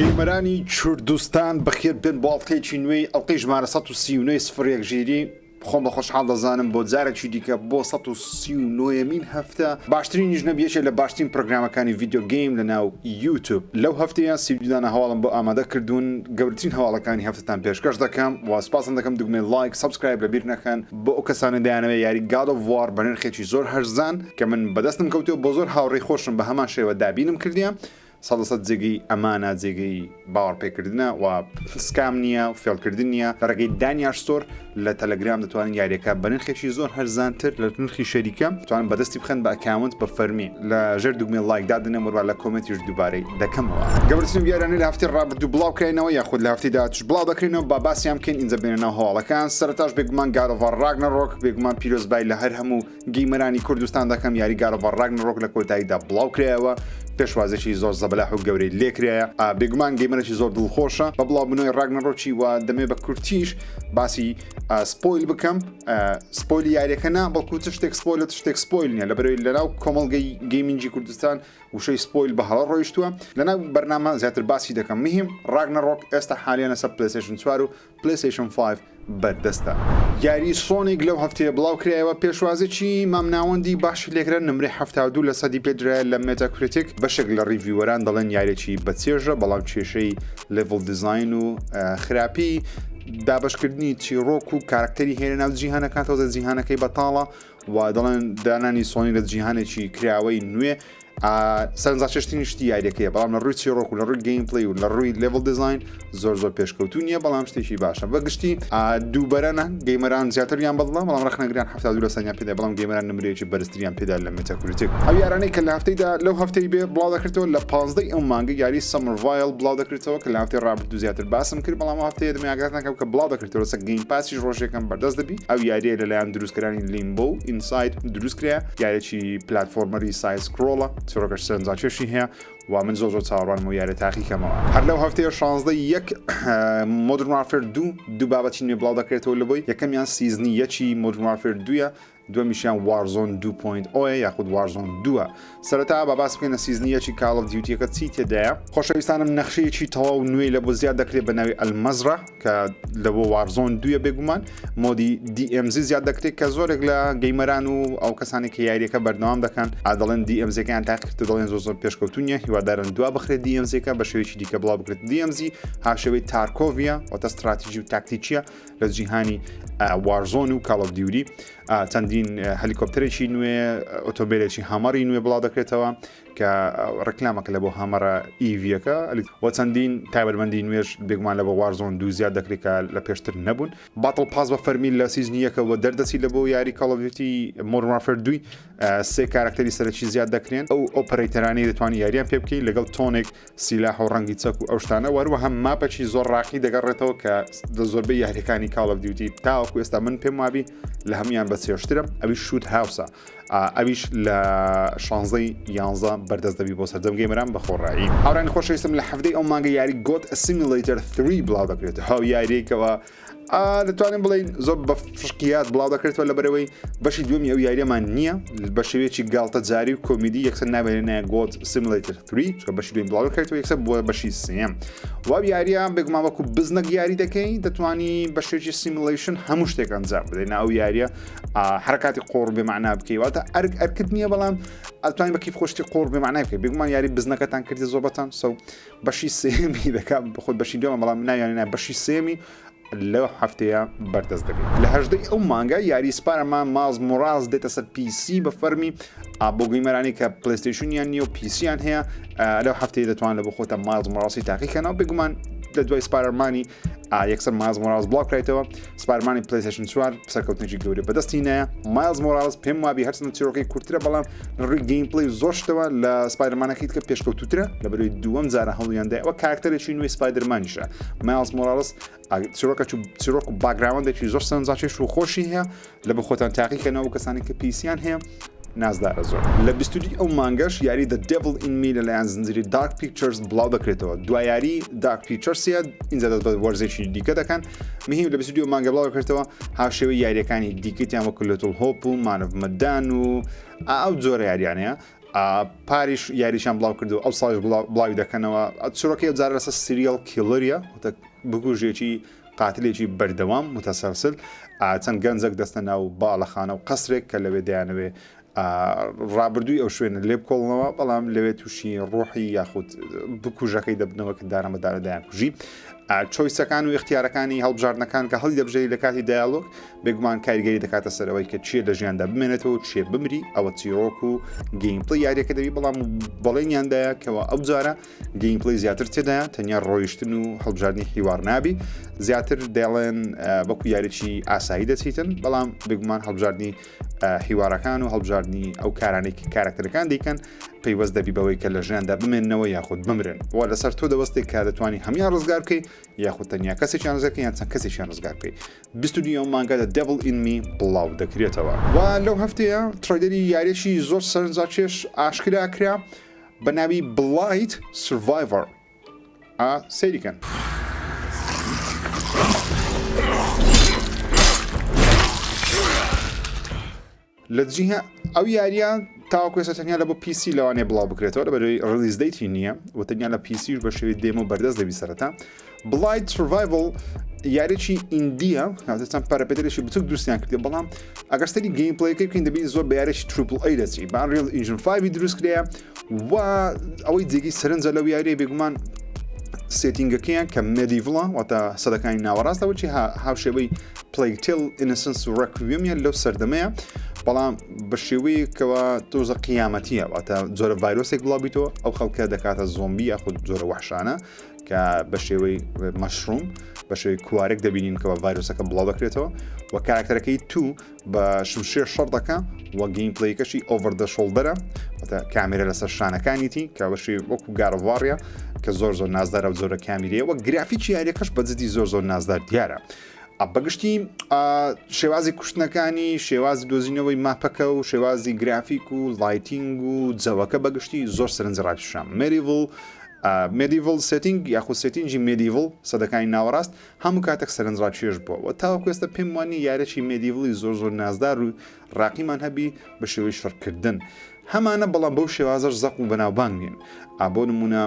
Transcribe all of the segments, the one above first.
gamer انی کوردستان بەخێر بێن بۆ ئەڵقەیەکی نوێی ئەڵقەی ژمارە 139 سفر یەک ژیری خۆم بە خۆشحاڵ دەزانم بۆ جارێکی دیکە بۆ 139 مین هەفتە باشترینیش نەبی یەکێ لە باشترین پرۆگرامەکانی video game لە ناو یوتوب لەو هەفتەیە 32 دانە هەواڵم بۆ ئامادە کردوون گەورەترین هەواڵەکانی هەفتەتان پێشکەش دەکەم و سوپاستان دەکەم دوگمەی like subscribe لەبیر نەکەن بۆ ئەو کەسانەی دەیانەوێت یاری God of War بە نرخێکی زۆر هەرزان کە من بەدەستم کەوتووە بۆ زۆر هاوڕێی خۆشم بە هەمان شێوە دابینم کردیە 100% جێگەی ئەمانە جێگەی باوەڕپێکردنە و scam نییە و فێڵکردن نییە لە ڕێگەی دانیار ستۆر لە تەلەگرام دەتوانن یاریەکە بە نرخێکی زۆر هەرزانتر لە نرخی شەریکە توانن بەدەستی بخەن بە account بە فەرمی لە ژێر دوگمەی like دادەنێم وەروا لە comment یش دووبارەی دەکەمەوە. گەورەترین یاریانەی لە هەفتەی ڕابردوو بڵاو کراینەوە یاخود لە هەفتەی داهاتووش بڵاو دەکرێنەوە با باسیان بکەین ئینجا بێنە ناو هەواڵەکان سەرەتاش بێگومان God of War Ragnarok بێگومان پیرۆزبای لە هەر هەموو gamer انی کوردستان دەکەم یاری God of War Ragnarok لە کۆتاییدا بڵاو کرایەوە پێشوازێکی زۆر زەبەلاح و گەورەی لێکرایە بێگومان gamer ێکی زۆر دڵخۆشە بە بڵاوبوونەوەی Ragnarok ی و دەمێ بە کورتیش باسی spoil بکەم spoil ی یاریەکە نا بەڵکو چ شتێک spoil ە چ شتێک spoil نییە لە بەرەوەی لەناو کۆمەڵگەی gaming ی کوردستان وشەی spoil بە هەڵە ڕۆیشتووە لەناو بەرنامە زیاتر باسی دەکەم مهم Ragnarok ئێستا حالیان لەسەر PlayStation 4 و PlayStation 5 بەردەستە. یاری Sonic لەو هەفتەیە بڵاوکرایەوە، پێشوازیی مامناوەندی باشی لێکرا، نمرەی 72 لە سەدی پێدرایە لە Metacritic، بەشێک لە reviewer ان دەڵێن یاریی بەچێژە، بەڵام کێشەی level design و خراپی دابەشکردنی چیڕۆک و کارەکتەری هەیە لەناو جیهانەکان، تۆزێ جیهانەکەی بەتاڵە و دەڵێن دانانی Sonic لە جیهانێکی کراوەی نوێ سەرنجڕاکێشترین شتی یاریەکەیە بەڵام لە ڕووی چیڕۆک و لە ڕووی gameplay و لە ڕووی level design زۆر زۆر پێشکەوتو نییە بەڵام شتێکی باشە بە گشتی دووبەرەنە gamer ان زیاتریان بەدڵە بەڵام ڕخنەگران 72 لە سەدیان پێدا بەڵام gamer ان نمرەیەکی بەرزتریان پێدا لە Metacritic ئەو یارانەی کە لە هەفتەیدا لەو هەفتەی بێ بڵاو دەکرێتەوە لە 15 ئەو مانگە یاری Summer بڵاو دەکرێتەوە کە لە هەفتەی ڕابردوو زیاتر باسم کرد بەڵام ئەو هەفتەیە دەمێ ئاگادار نەکەم کە بڵاو دەکرێتەوە لەسەر Game Pass یش ڕۆژێکم بەردەست دەبی ئەو یاریە لەلایەن دروستکەرانی Limbo و Inside دروست کرایە یاریی platformer ی side scroll ە چیرۆکەش سەرنجڕاکێشی هەیە و من زۆر زۆر چاوەڕوانم و یاری تاقی کەمەوە هەر لەو هەفتەیە 16 یەک Modern Warfare دوو دوو بابەتی نوێ بڵاو دەکرێتەوە لە بۆی یەکەمیان season ی یەکی Modern Warfare دووە دووەمیشیان Warzone 2.0 یاخود Warzone دووە سەرەتا با باس بکەین لە season ی یەکی Call of Duty ەکە چی تێدایە خۆشەویستانم نەخشەیەکی تەواو نوێی لە بۆ زیاد دەکرێت بە ناوی ئەلمەزرا کە لە بۆ Warzone دووە بێگومان mode ی DMZ زیاد دەکرێت کە زۆرێک لە gamer ان و ئەو کەسانی کە یاریەکە بەردەوام دەکەن ئادەڵێن DMZ ەکەیان تاقیکرد دەڵێن زۆر زۆر پێشکەوتو نیە هیوادارن دوا بخرێت DMZ ەکە بە شێوەیەکی دیکە بڵاو بکرێت DMZ هاوشێوەی تارکۆڤە واتە ستراتیژی و تاکتیکیە لە جیهانی Warzone و Call of Duty چەندین هەلیکۆپتەرێکی نوێ ئۆتۆمبیلێکی Hummer ی نوێ بڵاو دەکرێتەوە کە ڕکلامەکە لە بۆ Hummer ە EV یەکە و چەندین تایبەتمەندی نوێش بێگومان لە بۆ Warzone دوو زیاد دەکرێت کە لە پێشتر نەبوون battle pass بە فەرمی لە season ی یەکەوە دەردەچی لە بۆ یاری Call of Duty Modern Warfare دوی سێ کارکتەری سەرەکی زیاد دەکرێن ئەو operator انەی دەتوانانی یاریان پێ بکەیت لەگەڵ تۆنێک سیلاح و ڕەنگی چەک و ئەو شتانە و هەروەها map ەکی زۆر ڕاقی دەگەڕێتەوە کە لە زۆربەی یاریەکانی Call of Duty تاوەکو ئێستا من پێم وابی لە هەمویان بە چێژترە ئەویش Shoot House ە ئەویش لە شانزەی یانزە بەردەست دەبی بۆ سەرجەم gamer ان بە خۆڕایی هاورانی خۆشەویستم لە حەفتەی ئەو مانگە یاری Goat Simulator 3 بڵاو دەکرێت هاو یاریەکەوە دەتوانین بڵێین زۆر بە فشقیات بڵاو دەکرێتەوە لە بەرەوەی بەشی دووەمی ئەو یاریەمان نییە بە شێوەیەکی گاڵتەجاری و کۆمیدی یەکسەر ناوێنێ نایە Goat Simulator 3 چونکە بەشی دووەمی بڵاو دەکرێتەوە یەکسەر بووە بەشی سێیەم واو یاریە بێگومان وەکو بزنەک یاری دەکەی دەتوانی بە شێوەیەکی simulation هەموو شتێک ئەنجام بدەیت نا ئەو یاریە حرکاتی قۆڕ بێمعنا بکەی واتە ئەرک ئەرکت نییە بەڵام ئەتوانی بە کیف خۆشتی قۆڕ بێمعنای بکەی بێگومان یاری بزنەکەتان کردی زۆربەتان سەو بەشی سێمی دەکات بخۆت بەشی دووەمە بەڵام ناویانی نا بەشی سێمی لەو هەفتەیە بەردەست دەبێت لە هەژدەی ئەو مانگە یاری Spider-Man Miles Morales دێتە سەر PC بە فەرمی بۆ gamer انی کە PlayStation یان نییە و PC یان هەیە لەو هەفتەیە دەتوان لە بۆ خۆتە Miles Morales ی تاقیکەنەوە بێگومان لە دوای Spider-Man ی یەکسەر Miles Morales بڵاو کرایتەوە Spider-Man ی PlayStation 4 سەرکەوتنێکی گەورە بەدەستی نایە Miles Morales پێم وابی هەرچەندە چیرۆکەی کورتترە بەڵام لە ڕووی gameplay زۆر شتەوە لە Spider-Man ەکەی کە پێشکەوتوترە لە بەروی دووەم جارە هەوڵیاندا ئەوە کارکتەرێکی نوێی Spider-Man یشە Miles Morales چیرۆکە چیرۆک و background ێکی زۆر سەرنجڕاکێش و خۆشی هەیە لە بە خۆتان تاقیکەنەوە کەسانی کە PC یان هەیە نازدارە زۆر لە بیستودی ئەو مانگەش یاری The Devil in Me لەلایەن زنجیری Dark Pictures بڵاو دەکرێتەوە دوا یاری Dark Pictures ە ئینجا دەست بە وەرزێکی دیکە دەکەن مهم لە بیستودی ئەو مانگە بڵاو دەکرێتەوە هاوشێوەی یاریەکانی دیکەتیان وەکو Little Hope و Man of Medan و ئەو جۆرە یاریانەیە. پاریش یاریشان بڵاو کردو ئەو ساڵش بڵاوی دەکەنەوە. چیرۆکەی ئەو جارە لەسەر serial killer ە، بکوژێکی قاتلێکی بەردەوام متسلسل. چەند گەنجێک دەستە ناو باڵەخانە و قەسرێک کە لەوێ دەیانەوێ ڕابردووی ئەو شوێنە لێ بکۆڵنەوە، بەڵام لەوێ تووشی ڕۆحی یاخود بکوژەکەی دەبنەوە کە دانە بەدانە دەیانکوژی. choice ەکان و ئیختیارەکانی هەڵبژاردنەکان کە هەڵی دەبژێری لە کاتی dialogue بێگومان کاریگەری دەکاتە سەرەوەی کە چیە لە ژیاندا بمێنێتەوە و چیە بمری. ئەوە چیرۆک و gameplay یاریەکە دەبی، بەڵام بەڵێنیاندایە کەەوە ئەو جارە gameplay زیاتر تێدایە، تەنیا ڕۆیشتن و هەڵبژاردنی حیوار نابی، زیاتر دەڵێن وەکو یاریی ئاسایی دەچیتن، بەڵام بێگومان هەڵبژاردنی حیوارەکان و هەڵبژاردنی ئەو کارانەی کە کارەکتەرەکان دەیکەن پەیوەست دەبی بەوەی کە لە ژیاندا بمێننەوە یاخود بمرن و لەسەر تۆ دەوەستێک کە دەتوانی هەمان ڕزگار بکەی یاخود تەنیا کەسێکیان ڕزگار بکەی یان چەند کەسێکیان ڕزگار بکەی. 22 ئەو مانگە The Devil in Me بڵاو دەکرێتەوە. و لەو هەفتەیە trailer ی یاریەکی زۆر سەرنجڕاکێش ئاشکرا کرا بە ناوی Blight Survivor. ئا سەیری کەن. لە جیهان ئەو یاریە تاوەکو ئێستا تەنیا لە بۆ PC لەوانەیە بڵاو بکرێتەوە لە بەرەوەی release date ی نییە و تەنیا لە PC ش بە شێوەی demo بەردەست دەبی سەرەتا. Blight Survival یاریی indie یە، چەند پەرەپێدەرێکی بچوک دروستیان کردی، بەڵام ئەگەر سەری gameplay ەکەی بکەین دەبینین زۆر بە یاریی triple A دەچی، بە Unreal Engine 5 دروست کرایە و ئەوەی جێگەی سەرنجە لەو یاریە بێگومان setting ەکەیان کە medieval ە، واتە سەدەکانی ناوەڕاستەوە چی هاوشێوەی Plague Tale Innocence و Requiem یان لەو سەردەمەیە، بەڵام بە شێوەیەکەوە تۆزە قیامەتیە، واتە جۆرە ڤایرۆسێک بڵاوبیتەوە ئەو خەڵکە دەکاتە زۆمبی یاخود جۆرە وەحشانە کە بە شێوەی mushroom بە شێوەی کوارێک دەبینین کە بە ڤایرۆسەکە بڵاو دەکرێتەوە و کارکتەرەکەی تو بە شمشێر شەڕ دەکا و gameplay ەکەشی over the shoulder ە، واتە کامێرە لەسەر شانەکانیتی کە بەشی وەکو God of War ە کە زۆر زۆر نازدارە و زۆرە کامیرەیە وە گرافیکی یاریەکەش بەجددی زۆر زۆر نازدار دیارە. بەگشتی شێوازی کوشتنەکانی شێوازی دۆزینەوەی map ەکە و شێوازی گرافیک و lighting و جەوەکە بەگشتی زۆر سەرنج ڕاکیشام. medieval medieval setting یاخود setting ی medieval سەدەکانی ناوەڕاست هەموو کاتێک سەرنجڕاکێش بووە و تاوەکو ئێستا پێم وانیە یارێکی medieval ی زۆر زۆر نازدار و ڕاقیمان هەبی بە شێوەی شەڕکردن هەمانە، بەڵام بەو شێوازەش زەق و بەناوبانگ نین. بۆ نمونە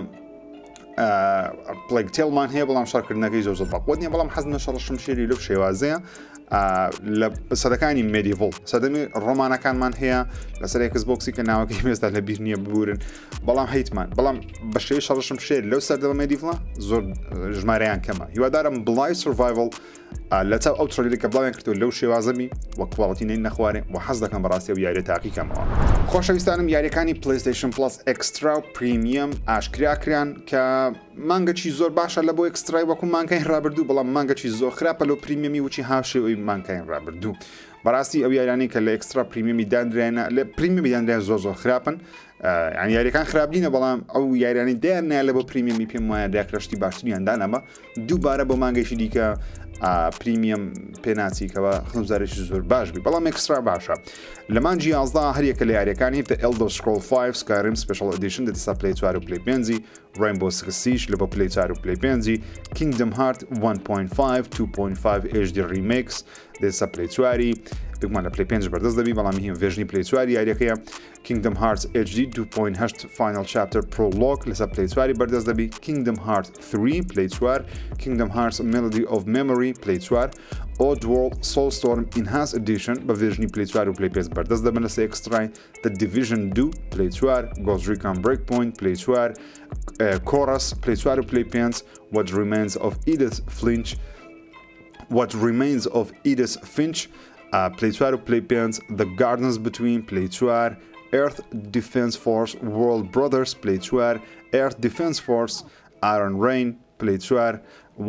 Plague Tale مان هەیە، بەڵام شەڕکردنەکەی زۆر زۆر بەقوت نیە، بەڵام حەزم لە شەڕ شمشێری لەو شێوازەیە لە سەدەکانی medieval سەدەمی ڕۆمانەکانمان هەیە لەسەر Xbox ی کە ناوەکەی مێستا لە بیر نییە ببورن، بەڵام هەیتمان، بەڵام بە شێوەی شەڕشم شێر لەو سەردەمە medieval ە زۆر ژمارەیان کەمە. هیوادارم Blight Survival لە چاو ئەو trailer ی کە بڵاویان کردو لەو شێوازەمی و quality نین نەخوارێ و حەز دەکەم بەڕاستی ئەو یاریە تاقیکەمەوە. خۆشەویستانم یاریەکانی PlayStation Plus Extra و Premium ئاشکرا کران کە مانگەکی زۆر باشە لە بۆ Extra ی وەکو مانگای ڕابردوو، بەڵام مانگەکی زۆر خراپە لەو Premium ی وچی هاوشێوەی مانگای ڕابردوو. بەڕاستی ئەو یاریانەی کە لە Extra Premium ی دانرایەنە لە Premium ی دانرایان زۆر زۆر خراپن. یان یاریەکان خراپ نینە، بەڵام ئەو یاریانی دایان نایە لە بۆ Premium ی پێم وایە داکرەشتی باشتریان دانابە. دووبارە بۆ مانگێکی دیکە Premium پێناچیکەوە خزمزارێکی زۆر باش بی، بەڵام Extra باشە. لە مانگی 11 هەریەکە لە یاریەکانی The Elder Scroll 5 Skyrim Special Edition دەتسا Play 4 و Play 5، Rainbow Six Siege لە بۆ Play 4 و Play 5، Kingdom Heart 1.5 2.5 HD Remix دەتسا Play 4، بگومان لە Play 5 بەردەست دەبی، بەڵام هیم version ی Play 4 یاریەکەیە. Kingdom Hearts HD 2.8 Final Chapter Prologue لەسەر Play 4 بەردەست دەبی، Kingdom Hearts 3 Play 4، Kingdom Hearts Melody of Memory Play 4، Oddworld Soulstorm Enhanced Edition بە version ی Play 4 و Play 5 بەردەست دەبن لەسەر Extra ی، The Division 2 Play 4، Ghost Recon Breakpoint Play 4، Chorus Play 4 و Play 5، What Remains of Edith Finch What Remains of Edith Finch Play 4 و Play 5، The Gardens Between Play 4، Earth Defense Force World Brothers Play 4، Earth Defense Force Iron Rain Play 4،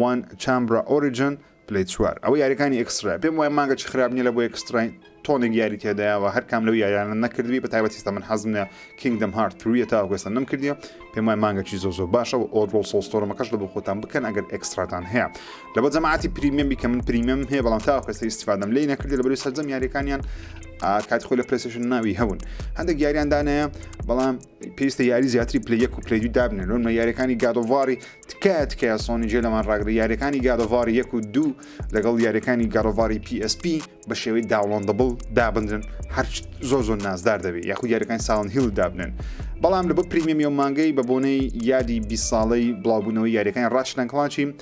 One Chambara Origin Play 4. ئەوە یاریەکانی Extra. پێم وایە مانگەکی خراپ نییە لە بۆ Extra ی، تۆنێک یاری تێدایە و هەر کام لەو یاریانە نەکردبی، بە تایبەتی ئێستا من حەزم لە Kingdom Heart 3 تاوەکو ئێستا نەمکردیە. پێم وایە مانگەکی زۆر زۆر باشە و Oddworld Soulstorm ەکەش لە بۆ خۆتان بکەن ئەگەر Extra تان هەیە. لە بۆ جەماعەتی Premium بی کە من Premium هەیە، بەڵام تاوەکو ئێستا ئیستیفادەم لێی نەکردی لە بەروی سەرجەم یاریەکانیان. کاتی خۆی لە PlayStation ناوی هەبوون هەندێک یاریان دانایە بەڵام پێویستە یاری زیاتری پلەی یەک و پلەی دوو دابنێن لۆنمە یاریەکانی God of War ی تکایە تکایە سۆنی جێ لەمان ڕاگرە یاریەکانی God of War ی یەک و دوو لەگەڵ یاریەکانی God of War ی PSP بە شێوەی downloadable دابنرن هەر زۆر زۆر نازدار دەبێت یاخود یاریەکانی Silent Hill دابنن بەڵام لە بۆ premium ی مانگەی بە بۆنەی یادی 20 ساڵەی بڵاوبوونەوەی یاریەکانی Ratchet and Clank ی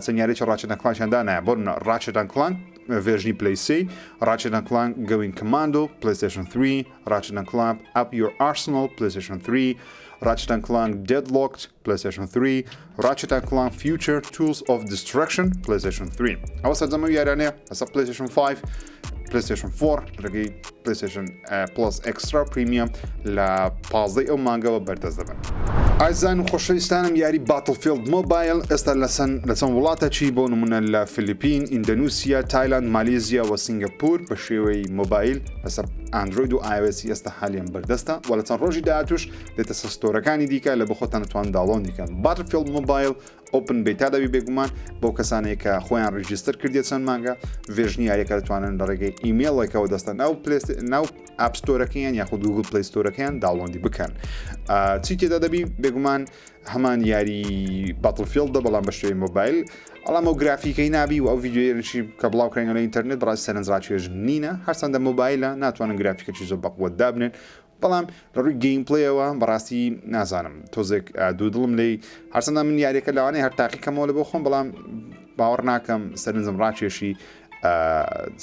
چەند یاریی Ratchet and Clank یان دانایە بۆ Ratchet and Clank version ی پلەی سێ Ratchet and Clank Going Commando PlayStation 3 Ratchet and Clank Up Your Arsenal PlayStation 3 Ratchet and Clank Deadlocked PlayStation 3 Ratchet and Clank Future Tools of Destruction PlayStation 3 ئەوە سەرجەم ئەو یارانەیە لەسەر PlayStation 5 PlayStation 4 ڕێگەی PlayStation Plus Extra Premium لە پازدەی ئەو مانگەوە بەردەست دەبن. ئازیزان و خۆشەویستانم یاری Battlefield Mobile ئێستا لەسەن لە چەند وڵاتەکی بۆ نمونە لە فلیپین، ئیندەنوسیا، تایلاند، مالیزیا و سنگەپور بە شێوەی مۆبایل لەسەر ئەندرۆید و iOS ی ئێستا حالیان بەردەستە و لە چەند ڕۆژی داهاتوش دێتە سەر store ەکانی دیکە لە بۆ خۆتان توان download ی کەن Battlefield Mobile open beta دەبی بێگومان بەو کەسانەی کە خۆیان register کردیە چەند مانگە version ی یاریەکە دەتوانن لە ڕێگەی ئیمێڵێکەوە دەستە ناو پلێست ناو App Store ەکەیان یاخود Google Play Store ەکەیان download ی بکەن چی تێدا دەبی بێگومان هەمان یاری Battlefield ە بەڵام بە شێوەی مۆبایل ئەڵام ئەو گرافیکەی نابی و ئەو ڤیدیۆیەنشی کە بڵاو کراینەوە لە ئینتەرنێت بەڕاستی سەرنجڕاکێش نینە هەرچەندە مۆبایلە ناتوانن گرافیکەکی زۆر بەقوەت دابنێن بەڵام لە ڕووی gameplay ەوە بەڕاستی نازانم تۆزێک دوودڵم لی هەرچەندە من یاریەکە لەوانەیە هەر تاقی کەمەوە لە بۆ خۆم بەڵام باوەڕ ناکەم سەرنجم ڕاکێشی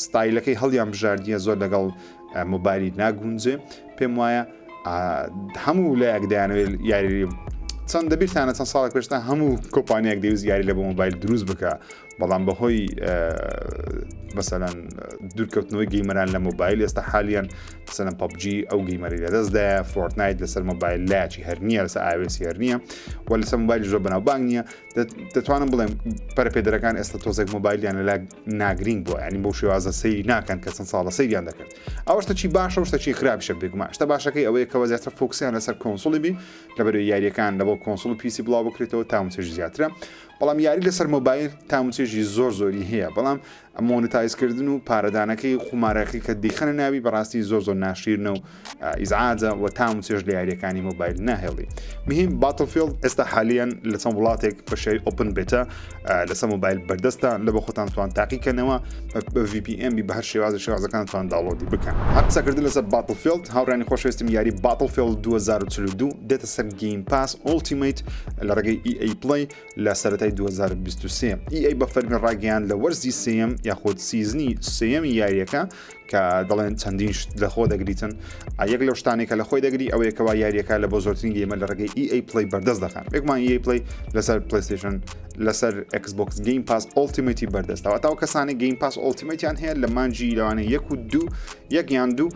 ستایلەکەی هەڵیان بژاردیە زۆر لەگەڵ مۆبایلی ناگونجێ پێم وایە هەموو لایەک دەیانەوێت یاری چەند دەبیرتانە چەند ساڵێک پێشتا هەموو کۆمپانیایەک دەویست یاری لە بۆ مۆبایل دروست بکە بەڵام بەهۆی مەسەلەن دوورکەوتنەوەی gamer ان لە مۆبایل ئێستا حالیان مەسەلەن PUBG ئەو gamer ی لەدەستدایە Fortnite لەسەر مۆبایل لاچی هەر نییە لەسەر iOS ی هەر نییە و لەسەر مۆبایل زۆر بەناوبانگ نییە دەتوانم بڵێم پەرپێدەرەکان ئێستا تۆزێک مۆبایلیان لەلا ناگرینگ بووە ینی بەو شێوازە سەیری ناکەن کە چەند ساڵە سەیریان دەکرد ئەوە شتەکی باشە و شتەکی خراپیشە بێگومان شتە باشەکەی ئەوەیە کەەوە زیاتر focus یان لەسەر console ی بی لەبەرەوەی یاریەکان لەبۆ console و PC بڵاو بکرێتەوە تاموچێژ زیاترە بەڵام یاری لەسەر مۆبایل تاموچێژی زۆر زۆری هەیە بەڵام monetize کردن و پارەدانەکەی قومارەکەی کە دیخەنە ناوی بەڕاستی زۆر زۆر ناشیرنە و ئیزعاجە و تام و چێژ لە یاریەکانی مۆبایل ناهێڵی مهم Battlefield ئێستا حالیان لە چەند وڵاتێک بە شێوەی open beta لەسەر مۆبایل بەردەستە لە بە خۆتان توان تاقیکەنەوە بە VPN بی بە هەر شێوازە شێوازەکان توان download ی بکەن هەر قسەکردن لەسەر Battlefield هاوڕانی خۆشەویستم یاری Battlefield 2042 دێتە سەر Game Pass Ultimate لە ڕێگەی EA Play لە سەرەتای 2023 EA بە فەرمی ڕاگەیان لە وەرزی سێیەم یاخود season ی سێیەمی یاریەکە کە دەڵێن چەندین شت لە خۆ دەگریتن یەک لەو شتانێک کە لە خۆی دەگری ئەوەیە کەوا یاریەکە لە بۆ زۆرترین gamer لە ڕێگەی EA Play بەردەست دەخەن بێگومان EA Play لەسەر PlayStation لەسەر Xbox Game Pass Ultimate ی بەردەستەوە تاو کەسانی Game Pass Ultimate یان هەیە لە مانجی لەوانە یەک و دوو یەک یان دوو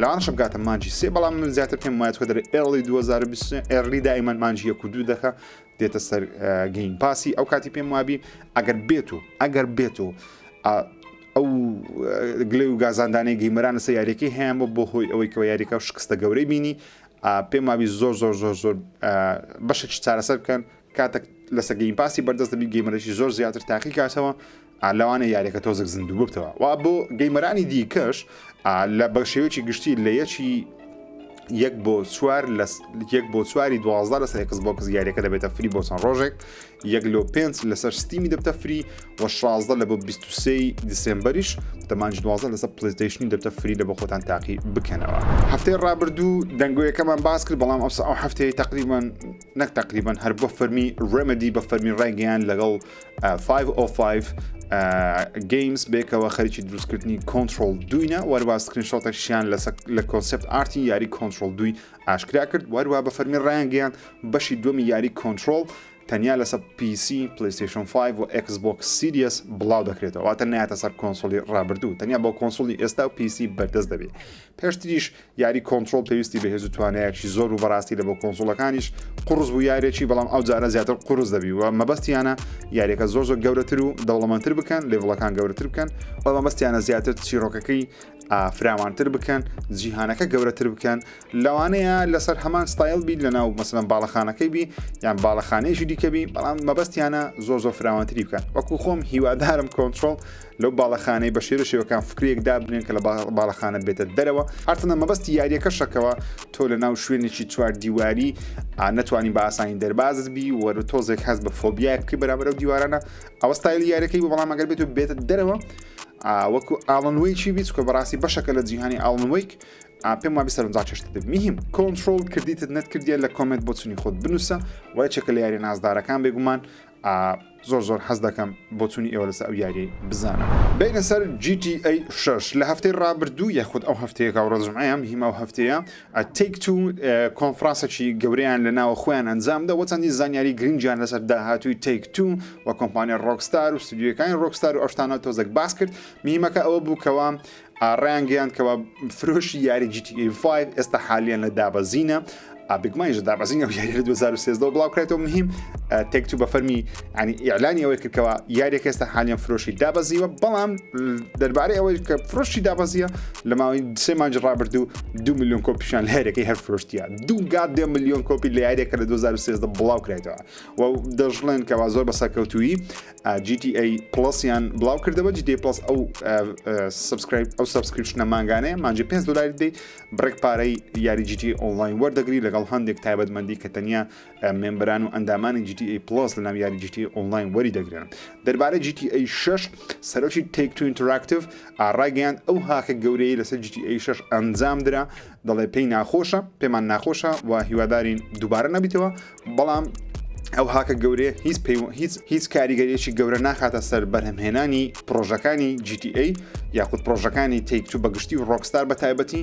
لەوانەشە بگاتە مانجی سێ بەڵام من زیاتر پێم وایە تۆ دەرێ early 2023 early دائما مانجی یەک و دوو دەکە دێتە سەر Game Pass ی ئەو کاتی پێم وابی ئەگەر بێت و ئەگەر بێت و ئەو گلەی و گازاندانەی gamer ان لەسەر یاریەکەی هەیان بۆ بۆ هۆی ئەوەی کەەوە یاریەکە و شکستە گەورەی بینی پێم وابی زۆر زۆر زۆر زۆر بەشێکی چارەسەر بکەن کاتێک لەسەر Game Pass ی بەردەست دەبی gamer ێکی زۆر زیاتر تاقی کاتەوە لەوانە یاریەکە تۆزێک زیندوو ببتەوە و بۆ gamer انی دیکەش لە بە شێوەیەکی گشتی لە یەکی یەک بۆ چوار لە یەک بۆ چواری دوازدە لەسەر Xbox یاریەکە دەبێتە free بۆ چەند ڕۆژێک یەک لۆ پێنج لەسەر Steam ی دەبتە free و 16 لە بۆ 23 دیسێمبەریش دەمانج 12 لەسەر PlayStation ی دەبتە free لە بۆ خۆتان تاقی بکەنەوە. هەفتەی ڕابردوو دەنگۆیەکەمان باس کرد بەڵام ئەوسا ئەو هەفتەیە تقریبان نەک تقریبان هەر بۆ فەرمی Remedy بە فەرمی ڕایگەیان لەگەڵ 505 Games بێکەوە خەریکی دروستکردنی کۆنترۆل دوینە وەروا screenshot ێکشیان لە concept art ی یاری کۆنترۆل دوی ئاشکرا کرد وەروا بە فەرمی ڕایانگەیان بەشی دووەمی یاری کۆنترۆل تەنیا لەسەر PC، PlayStation 5 و Xbox Series بڵاو دەکرێتەوە واتە نایەتە سەر console ی ڕابردوو تەنیا بۆ console ی ئێستا و PC بەردەست دەبێت پێشتریش یاری کۆنترۆل پێویستی بە هێز و توانایەکی زۆر و بەڕاستی لە بۆ console ەکانیش قورس بوو یارێکی بەڵام ئەو جارە زیاتر قورس دەبی و مەبەستیانە یاریەکە زۆر زۆر گەورەتر و دەوڵەمەندتر بکەن level ەکان گەورەتر بکەن و مەبەستیانە زیاتر چیرۆکەکەی فراوانتر بکەن جیهانەکە گەورەتر بکەن لەوانەیە لەسەر هەمان ستایل بی لەناو مەسەلەن باڵەخانەکەی بی یان باڵەخانەیەکی دیکە بی بەڵام مەبەستیانە زۆر زۆر فراوانتری بکەن وەکو خۆم هیوادارم Control لەو باڵەخانەی بە شێرە شێوەکان فکرێک دابنێن کە لە باڵەخانە بێتە دەرەوە هەرچەندە مەبەستی یاریەکە شەکەوە تۆ لە ناو شوێنێکی چوار دیواری نەتوانی بە ئاسانی دەربازت بی وەرە تۆزێک هەست بە فۆبیای بکەی بەرامبەر ئەو دیوارانە ئەوە ستایلی یاریەکەی بوو بەڵام ئەگەر بێت و بێتە دەرەوە وەکو Alan Wake ی بیت چکە بەڕاستی بەشەکە لە جیهانی Alan Wake پێم وابی سەرنجا چێشتە دەبی مهم Control کردیتت نەتکردیە لە comment بۆچونی خۆت بنووسە وە یەکێکە لە یاری نازدارەکان بێگومان زۆر زۆر حەز دەکەم بۆچونی ئێوە لەسەر ئەو یاریەی بزانم. بینە سەر GTA 6 لە هەفتەی ڕابردوو یاخود ئەو هەفتەیە کە ڕۆژ جومعەیە مهم ئەو هەفتەیە Take Two کۆنفرانسێکی گەورەیان لە ناوە خۆیان ئەنجامدا وە چەندین زانیاری گرنگیان لەسەر داهاتووی Take Two و کۆمپانیا Rockstar و ستودیۆکانی Rockstar و ئەو شتانە تۆزێک باس کرد مهمەکە ئەوە بوو کەوا ڕایانگەیاند کەوا فرۆشی یاری GTA 5 ئێستا حالیان لە دابەزینە بگمانیش دابەزین ئەو یاری لە 2013 بڵاو کرێتەوە مهم Take-Two بە فەرمی ینی ئیعلانی ئەوەی کردکەوە یاریەکە ئێستا حالیان فرۆشی دابەزیوە بەڵام دەربارەی ئەوەی کە فرۆشی دابەزیە لە ماوەی سێ مانج ڕابردوو دو میلیۆن کۆپیشان لە یاریەکەی هەر فرۆشتیە دو goddamn میلیۆن کۆپی لە یاریەکە لە 2013 بڵاو کرایتەوە و دەشڵێن کەوا زۆر بە سەرکەوتویی GTA Plus یان بڵاو کردەوە GTA Plus ئەو subscribe ئەو subscription ە مانگانەیە مانجی 5 دلاری دەی بڕێک پارەی یاری GTA Online وەردەگری لەگەڵ هەندێک تایبەتمەندی کە تەنیا member ان و ئەندامانی GTA Plus لە ناو یاری GTA Online وەری دەگرن دەربارەی GTA 6 سەرۆکی Take-Two Interactive ڕایگەیاند ئەو هاکە گەورەیە لەسەر GTA 6 ئەنجام درا دەڵێ پێی ناخۆشە پێمان ناخۆشە و هیوادارین دووبارە نەبیتەوە بەڵام ئەو هاکە گەورەیە هیچ هیچ هیچ کاریگەریەکی گەورە ناخاتە سەر بەرهەمهێنانی پرۆژەکانی GTA یاخود پرۆژەکانی Take-Two بەگشتی و Rockstar بە تایبەتی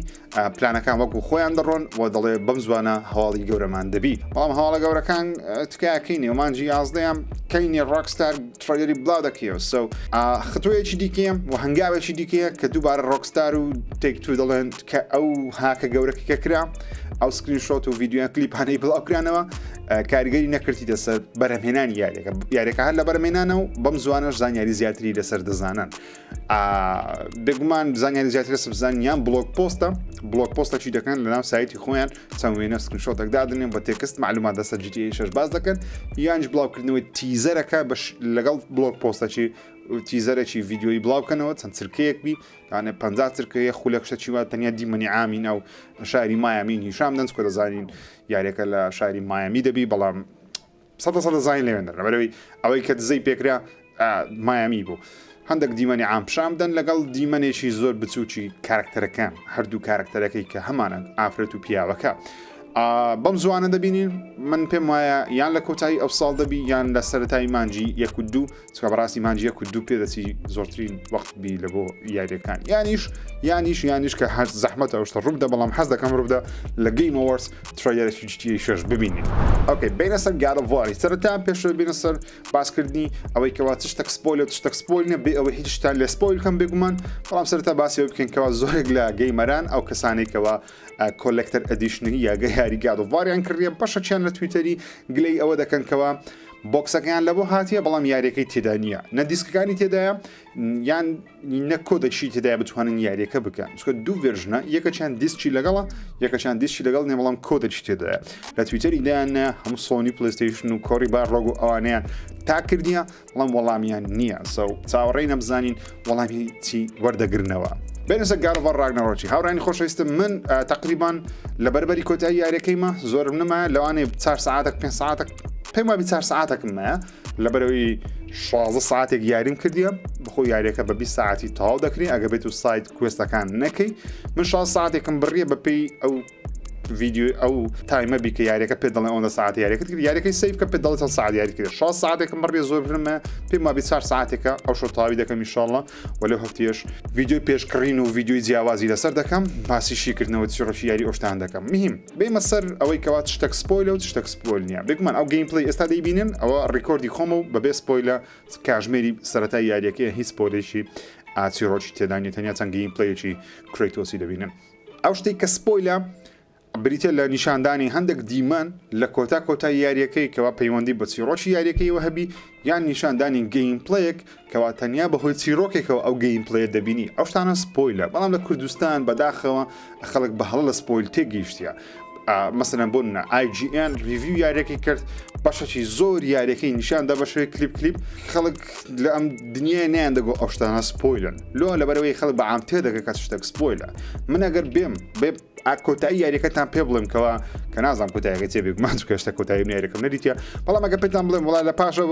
پلانەکان وەکو خۆیان دەڕۆن و دەڵێ بەم زوانە هەواڵی گەورەمان دەبی بەڵام هەواڵە گەورەکان تکایەکەی نێومانجی یازدەیان کەینی Rockstar trailer ی بڵاو دەکەیەوە so خطوەیەکی دیکەیە و هەنگاوێکی دیکەیە کە دووبارە Rockstar و Take-Two دەڵێن کە ئەو هاکە گەورەکە کە کرا ئەو screenshot و ڤیدیۆیان کلیپانەی بڵاوکرانەوە کاریگەری نەکردیتە سەر بەرهەمهێنانی یاریەکە یاریەکە هەر لە بەرهەمهێنانە و بەم زوانەش زانیاری زیاتری لەسەر دەزانن بێگومان زانیاری زیاتر لەسەر بزانن یان blog post ە blog post ەکی دەکەن لەناو سایتی خۆیان چەند وێنە screenshot ێک دادنێن بە text معلومات لەسەر GTA 6 باس دەکەن یانش بڵاوکردنەوەی teaser ەکە بەش لەگەڵ blog post ەکی teaser ێکی ڤیدیۆیی بڵاو بکەنەوە چەند چرکەیەک بی یانێ 50 چرکەیە خولەک شتەکی وا تەنیا دیمەنی عامی ناو شاری مایامی نیشان دەن چکە دەزانین یاریەکە لە شاری مایامی دەبی بەڵام سەدە سەدە زانین لەوێن دەرن لەبەرئەوەی ئەوەی کە دزەی پێکرا مایامی بوو هەندێک دیمەنی عام پیشان بدەن لەگەڵ دیمەنێکی زۆر بچووکی کارکتەرەکان هەردوو کارکتەرەکەی کە هەمانە ئافرەت و پیاوەکە بەم زوانە دەبینین من پێم وایە یان لە کۆتایی ئەو ساڵ دەبی یان لە سەرەتای مانجی یەک و دوو چکە بەڕاستی مانجی یەک و دوو پێدەچی زۆرترین وەخت بی لە بۆ یاریەکان یانیش یانیش یانیش کە هەر زەحمەتە ئەو شتە ڕووبدە بەڵام حەز دەکەم ڕووبدە لە Game Awards trailer ێکی GTA 6 ببینین. okay بینە سەر God of War ی سەرەتا پێشەوە بینە سەر باسکردنی ئەوەی کەوا چ شتێک spoil ە چ شتێک spoil نیە بێ ئەوەی هیچ شتان لێ spoil کەم بێگومان بەڵام سەرەتا باسی ئەوە بکەین کەوا زۆرێک لە gamer ان ئەو کەسانەی کەوا collector edition ی یاگە یاری God of War یان کڕیە بەشەکیان لە تویتەری گلەی ئەوە دەکەن کەوا box ەکەیان لەبۆ هاتیە بەڵام یاریەکەی تێدا نییە نە دیسکەکانی تێدایە یان نە کۆدەکی تێدایە بتوانن یاریەکە بکەن چونکە دوو version ە یەکەچیان دیسکی لەگەڵە یەکەچیان دیسکی لەگەڵ نیە بەڵام کۆدەکی تێدایە لە تویتەری دایان هەموو سۆنی PlayStation و Cory Barlog و ئەوانەیان tag کردیە بەڵام وەڵامیان نییە so چاوەڕێی نەبزانین وەڵامی چی وەردەگرنەوە. بێنە سەر God of War Ragnarok ی هاوڕانی خۆشەویستم من تقریبان لە بەربەری کۆتایی یاریەکەیمە زۆرم نەمایە لەوانەیە 4 ساعتێک 5 ساعتێک پێم وابی 4 ساعتێکم مایە لەبەرەوەی 16 ساعتێک یاریم کردیە بخۆ یاریەکە بە 20 ساعتی تەواو دەکرێت ئەگە بێت و side quest ەکان نەکەی من 16 ساعتێکم بڕیە بەپێی ئەو ڤیدیۆ ئەو time ە بی کە یاریەکە پێ دەڵێن ئەوەندە ساعت یاریەکەت کرد یاریەکەی save کە پێ دەڵێ چەند ساعت یاری کرد 6 ساعتێکم بڕیە زۆر برمە پێم وابی 4 ساعتێکە ئەو شۆ تەواوی دەکەم ئینشاءاللە و لەو هەفتەیەش ڤیدیۆی پێشکڕین و ڤیدیۆی جیاوازی لەسەر دەکەم باسی شیکردنەوە چیڕۆکی یاری ئەوشتان دەکەم مهم بێمە سەر ئەوەی کەوا شتێک spoil ە و شتێک spoil نییە بێگومان ئەو gameplay ئێستا دەیبینن ئەوە record ی خۆمە و بەبێ spoil ە کاژمێری سەرەتای یاریەکەی هیچ spoil ێکی ئاچیڕۆکی تێدا نیە تەنیا چەند gameplay ێکی Kratos ی دەبینن ئەو شتێک کە spoil ە. بریتە لە نیشاندانی هەندێک دیمەن لە کۆتا کۆتای یاریەکەی کەوا پەیوەندی بە چیڕۆکی یاریەکەیەوە هەبی یان نیشاندانی gameplay ەک کەوا تەنیا بەهۆی چیرۆکێکەوە ئەو gameplay ە دەبینی ئەو شتانە spoil ە بەڵام لە کوردستان بەداخەوە خەڵک بە هەڵە لە spoil تێگەیشتە مەسەلەن بۆ نمونە IGN review یاریەکەی کرد بەشەکی زۆر یاریەکەی نیشاندا بە شێوەی clip clip خەڵک لە ئەم دنیای نیان دەگۆ ئەو شتانە spoil ن لۆ لەبەرەوەی خەڵک بە عام تێدەگە کە شتێک spoil ە من ئەگەر بێم بێ کۆتایی یاریەکەتان پێ بڵێم کەوا کە نازانم کۆتایەکە چێ بێگومان چونکە هێشتا کۆتایی من یاریەکەم نەدیتە بەڵام ئەگەر پێتان بڵێم وڵا لە پاشە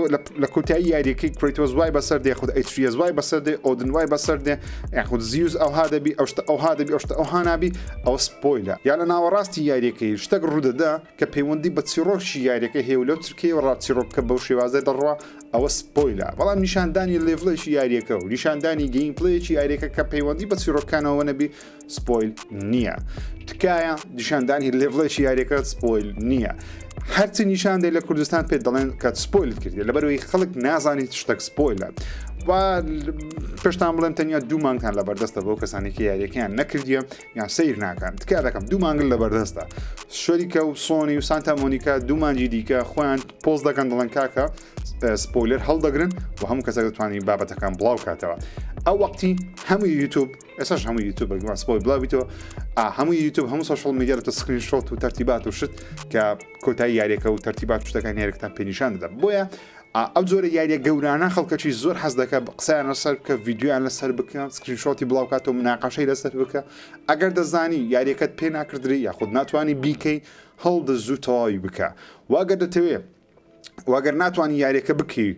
لە کۆتایی یاریەکەی کرەیتۆس وای بەسەر دێ خود ئەیتریەس وای بەسەر دێ ئۆدن وای بەسەر دێ یاخود زیوس ئەوها دەبی ئەو شتە ئەوها دەبی ئەو شتە ئەوها نابی ئەوە spoil ە یا لە ناوەڕاستی یاریەکەی شتێک ڕوودەدا کە پەیوەندی بە چیڕۆکی یاریەکە هەیە و لەو چرکەیەوە ڕا چیڕۆکەکە بەو شێوازە دەڕوا ئەوە spoil ە بەڵام نیشاندانی level ێکی یاریەکە و نیشاندانی gameplay ێکی یاریەکە کە پەیوەندی بە چیڕۆکانەوە نەبی spoil نییە تکایە نیشاندانی level ێکی یاریەکە spoil نییە هەرچی نیشان دەی لە کوردستان پێت دەڵێن کە spoil ت کردی لەبەرەوەی خەڵک نازانیت شتێک spoil ە و پێشتان بڵێم تەنیا دوو مانگتان لە بەردەستە بۆ کەسانێکی یاریەکەیان نەکردیە یان سیر ناکەن تکا دەکەم دوو مانگل لە بەردەستە شەریکە و سۆنی و سانتا مۆنیکا دوو مانگی دیکە خۆیان پۆست دەکەن دەڵێن کاکە spoiler هەڵدەگرن و هەموو کەسێک دەتوانانی بابەتەکان بڵاو کاتەوە ئەو وەقتی هەموو یوتوب ئێستاش هەموو یوتوب بەگومان spoil بڵاو بیتەوە هەموو یوتوب هەموو social media لە screenshot و تەرتیبات و شت کە کۆتایی یاریەکە و تەرتیبات شتەکان یاریەکەتان پێنیشان دەدا بۆیە ئەو جۆرە یاریە گەورانە خەڵکەکی زۆر حەز دەکە قسەیان لەسەر بکە ڤیددیویان لەسەر بکە screenshot ی بڵاو کاتەوە مناقەشەی لەسەر بکە ئەگەر دەزانی یاریەکەت پێ ناکردری یاخود ناتوانانی بیکەی هەوڵدە زوو تەواوی بکە واگەر دەتەوێ واگەر ناتوانانی یاریەکە بکەی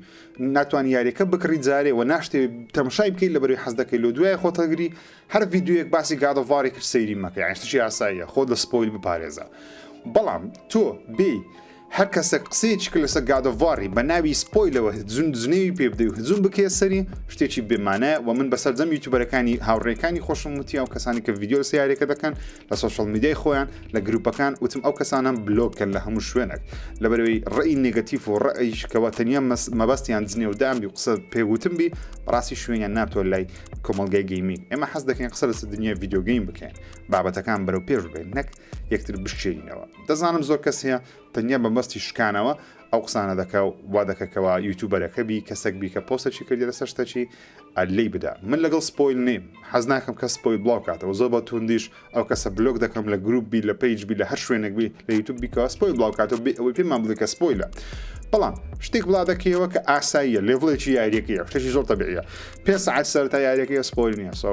ناتوانانی یاریەکە بکڕی جارێ و ناشتێ تەمەشای بکەیت لە بەروی حەز دەکەی لۆ دوای خۆتەگری هەر ڤیدیۆیەک باسی God of War ی کرد سەیری مەکە یان شتێکی ئاساییە خۆت لە spoil بپارێزە بەڵام تۆ بێ هەر کەسێک قسەیەکی کرد لەسەر God of War ی بە ناوی spoil ەوە هجوم جنێوی پێ بدەی و هجوم بکەیە سەری شتێکی بێمانایە و من بە سەرجەم یوتیوبەرەکانی هاوڕێکانی خۆشم وتیا و کەسانی کە ڤیدیۆ لەسەر یاریەکە دەکەن لە social media ی خۆیان لە گروپەکان وتم ئەو کەسانەم بلۆک کەن لە هەموو شوێنێک لەبەرەوەی ڕێی negative و ڕێیش کەەوە تەنیا مەبەستیان جنێودان بی و قسە پێوتم بی بەڕاستی شوێنیان ناتۆ لای کۆمەڵگای gaming ئێمە حەز دەکەین قسە لەسەر دنیای video game بکەین بابەتەکان بەرەو پێش ببەین نەک یەکتر بشکێنینەوە دەزانم زۆر کەس هەیە تەنیا بەمەستی شکانەوە ئەو قسانە دەکا و وا دەکە کەوا یوتیوبەرەکە بی کەسێک بی کە پۆستەکی کردی لەسەر شتەکی لێی بدا من لەگەڵ spoil نیم حەز ناکەم کەس spoil بڵاو کاتەوە زۆر بە توندیش ئەو کەسە بلۆک دەکەم لە گروپ بی لە page بی لە هەر شوێنێک بی لە یوتیوب بیکەوە spoil بڵاو کاتەوە بێ ئەوەی پێمان بڵێ کە spoil ە بەڵام شتێک بڵا دەکەیەوە کە ئاساییە level ێکی یاریەکەیە شتێکی زۆر تەبیعیە پێ سەعات سەرتا یاریەکەی spoil نییە so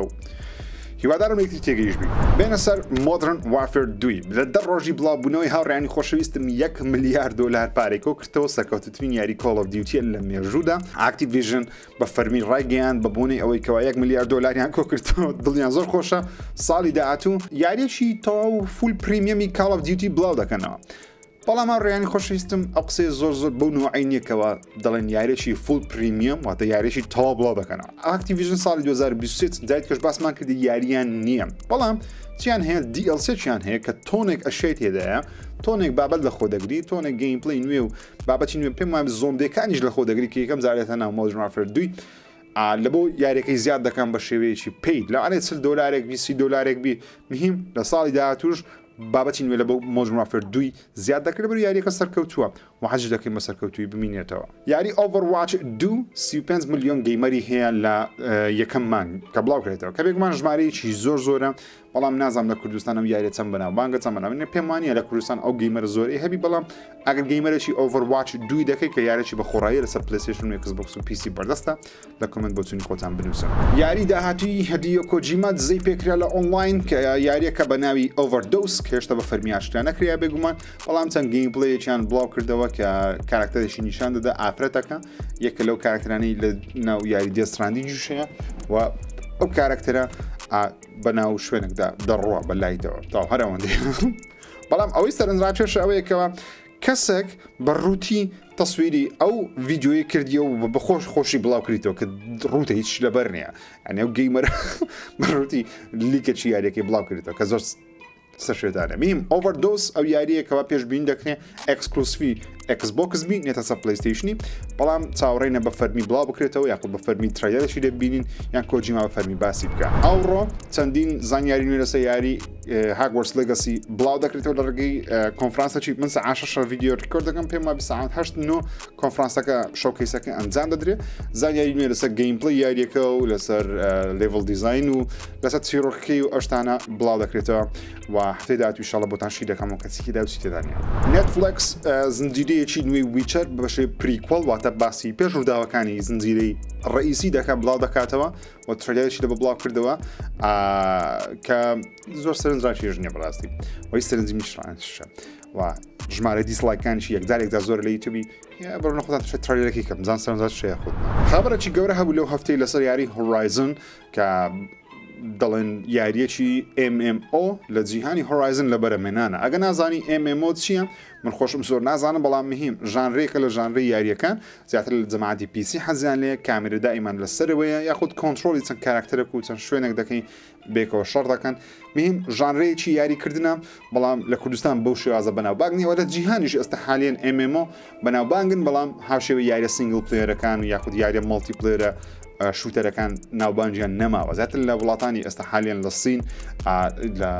هیوادارم یەکتری تێگەیش بین بێنە سەر Modern Warfare دوی لە دە ڕۆژی بڵاوبوونەوەی هاوڕیانی خۆشەویستم یەک ملیار دۆلار پارەی کۆ کردەوە سەرکەوتوترین یاری Call of Duty ە لە مێژوودا Activision بە فەرمی ڕایگەیاند بە بۆنەی ئەوەی کەوا یەک ملیار دۆلاریان کۆ کردەوە دڵیان زۆر خۆشە ساڵی داهاتوو یاریەکی تەواو full premium ی Call of Duty بڵاو دەکەنەوە بەڵام هاوڕێیانی خۆشەویستم ئەو قسەیە زۆر زۆر بەو نوعی نییە کەوا دەڵێن یاریی full premium واتە یاریی تەواو بڵاو دەکەنەوە Activision ساڵی 2023 جایت کەش باسمان کردی یاریان نییە بەڵام چیان هەیە DLC چیان هەیە کە تۆنێک ئەشیای تێدایە تۆنێک بابەت لە خۆ دەگری تۆنێک gameplay نوێ و بابەتی نوێ پێم وایە زۆمبیەکانیش لە خۆ دەگری کە یەکەم جارێتە ناو Modern Warfare دوی لە بۆ یاریەکەی زیاد دەکەم بە شێوەیەکی paid لەوانەیە 40 دۆلارێک بی 30 دۆلارێک بی مهم لە ساڵی داهاتوش بابەتی نوێ لە بۆ Modern Warfare دوی زیاد دەکرێت بەر یاریەکە سەرکەوتووە و حەزیش دەکەین بە سەرکەوتووی بمینێتەوە. یاری Overwatch دوو 35 ملیۆن gamer ی هەیە لە یەکەم مانگ کە بڵاو کرێتەوە کە بێگومان ژمارەیەکی زۆر زۆرە بەڵام نازانم لە کوردستان ئەم یاریە چەند بەناوبانگە چەند بەناو نیە پێم وانیە لە کوردستان ئەو gamer زۆرەی هەبی بەڵام ئەگەر gamer ێکی Overwatch دووی دەکەی کە یارێکی بە خۆڕایی لەسەر PlayStation و Xbox و PC بەردەستە لە comment بۆچوونی خۆتان بنووسن. یاری داهاتووی هیدیۆ کۆجیما دزەی پێکرا لە ئۆنڵاین کە یاریەکە بە ناوی Overdose کە هێشتا بە فەرمی ئاشکرا نەکریا بێگومان بەڵام چەند gameplay ێکیان بڵاو کردەوە کە کاراکتەرێکی نیشان دەدا ئافرەتەکە یەکە لەو کاراکتەرانەی لە ناو یاری Death Stranding یشەیە و ئەو کاراکتەرە بە ناو شوێنێکدا دەڕوا بە لایتەوە تا هەر ئەوەندەی بەڵام ئەوەی سەرنجڕاکێشە ئەوەیەکەوە کەسێک بە ڕووتی تەسویری ئەو ڤیدیۆیە کردیە و بە خۆش خۆشی بڵاو کردیتەوە کە ڕووتە هیچ لەبەر نییە ئەنی ئەو gamer بە ڕووتی لیکەچی یاریەکەی بڵاو کردیتەوە کە زۆر سەرشێتانە میم Overdose ئەو یاریەکەوە پێشبین دەکرێت exclusive ی. Xbox بی نێتە سەر PlayStation ی بەڵام چاوەڕێینە بە فەرمی بڵاو بکرێتەوە یاخود بە فەرمی trailer ێکی لێ ببینین یان کۆجیما بە فەرمی باسی بکە. ئەوڕۆ چەندین زانیاری نوێ لەسەر یاری Hogwarts Legacy بڵاو دەکرێتەوە لە ڕێگەی کۆنفرانسەکی من سەعات شەش ڤیدیۆ record دەکەم پێم وابی سەعات هەشت نۆ کۆنفرانسەکە showcase ەکە ئەنجام دەدرێت زانیاری نوێ لەسەر gameplay یاریەکە و لەسەر level design و لەسەر چیرۆکەکەی و ئەو شتانە بڵاو دەکرێتەوە و هەفتەی داهاتوو ئیشاڵڵا بۆتان شی دەکەم و کەسی تێدا و چی تێدا نییە. Netflix زنجیرەیەکی نوێی Witcher بە شێوەی prequel واتە باسی پێش ڕووداوەکانی زنجیرەی ڕئیسی دەکات بڵاو دەکاتەوە و trailer ێکی لە بە بڵاو کردەوە کە زۆر سەرنجڕاکێش نییە بەڕاستی وەی سەرنجی میشڕانشە و ژمارە dislike ەکانیشی یەکجارێکدا زۆر لە یوتیوبی بڕۆنە خۆتان تشە trailer ەکەی کەم زان سەرنجڕاکێشە خۆت خبرێکی گەورە هەبوو لەو هەفتەی لەسەر یاری Horizon کە دەڵێن یاریەکی MMO لە جیهانی Horizon لە بەرەمێنانە ئەگە نازانی MMO چییە من خۆشم زۆر نازانم بەڵام مهم ژانرێکە لە ژانری یاریەکان زیاتر لە جەماعەتی PC حەزیان لێ کامێرە دائیمان لە سەرەوەیە یاخود کۆنترۆڵی چەند کاراکتەرێک و چەند شوێنێک دەکەین بێکەوە شەڕ دەکەن مهم ژانرەیەکی یاریکردنە بەڵام لە کوردستان بەو شێوازە بەناوبانگ نییە لە جیهانیش ئێستا حالیەن MMO بەناوبانگن بەڵام هاوشێوەی یاریە single player ەکان و یاخود یاریە multiplayer ە shooter ەکان ناوبانگیان نەماوە زیاتر لە وڵاتانی ئێستا حالیان لە سین لە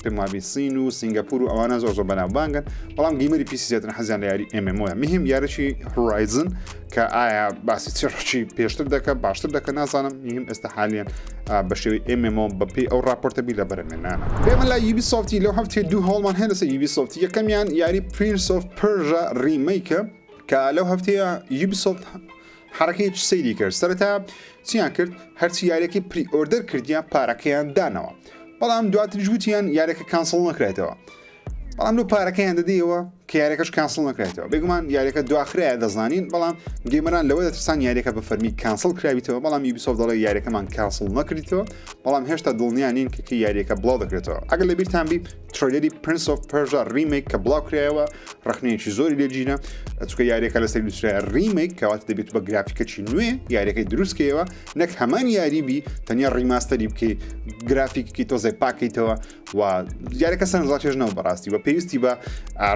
پێموابی سین و سنگاپور و ئەوانە زۆر زۆر بەناوبانگن بەڵام gamer ی PC زیاتر حەزیان لە یاری MMO مهم یارەی Horizon کە ئایا باسی چڕچی پێشتر دەکە باشتر دەکە نازانم مهم ئێستا حالیان بە شێوەی MMO بەپێی ئەو راپۆرتە بی لە بەرەمێنانە بێمە لە Ubisoft ی لەو هەفتەیە دوو هەوڵمان هەیە لەسەر Ubisoft ی یەکەمیان یاری Prince of Persia remake ە کە لەو هەفتەیە Ubisoft حرەکەیەکی سەیری کرد سەرەتا چیان کرد هەرچی یاریەکەی pre-order کردیان پارەکەیان دانەوە بەڵام دواتریش وتیان یاریەکە cancel نەکرێتەوە بەڵام لۆ پارەکەیان دەدەیەوە کە یاریەکەش cancel نەکرێتەوە بێگومان یاریەکە دواخرایە دەزانین بەڵام gamer ان لەوە دەترسان یاریەکە بە فەرمی cancel کراویتەوە بەڵام Ubisoft دەڵێ یاریەکەمان cancel نەکردیتەوە بەڵام هێشتا دڵنیا نین کە کەی یاریەکە بڵاو دەکرێتەوە ئەگەر لەبیرتان بی trailer ی Prince of Persia remake کە بڵاو کرایەوە ڕخنەیەکی زۆری لێگیرا چونکە یاریەکە لەسەر نووسرایە remake کەواتە دەبێت بە گرافیکەکی نوێ یاریەکەی دروستکەیەوە نەک هەمان یاری بی تەنیا remaster ی بکەی گرافیکی تۆزێک پاکەیتەوە و یاریەکە سەرنجڕاکێش نەبوو بەڕاستی و پێویستی بە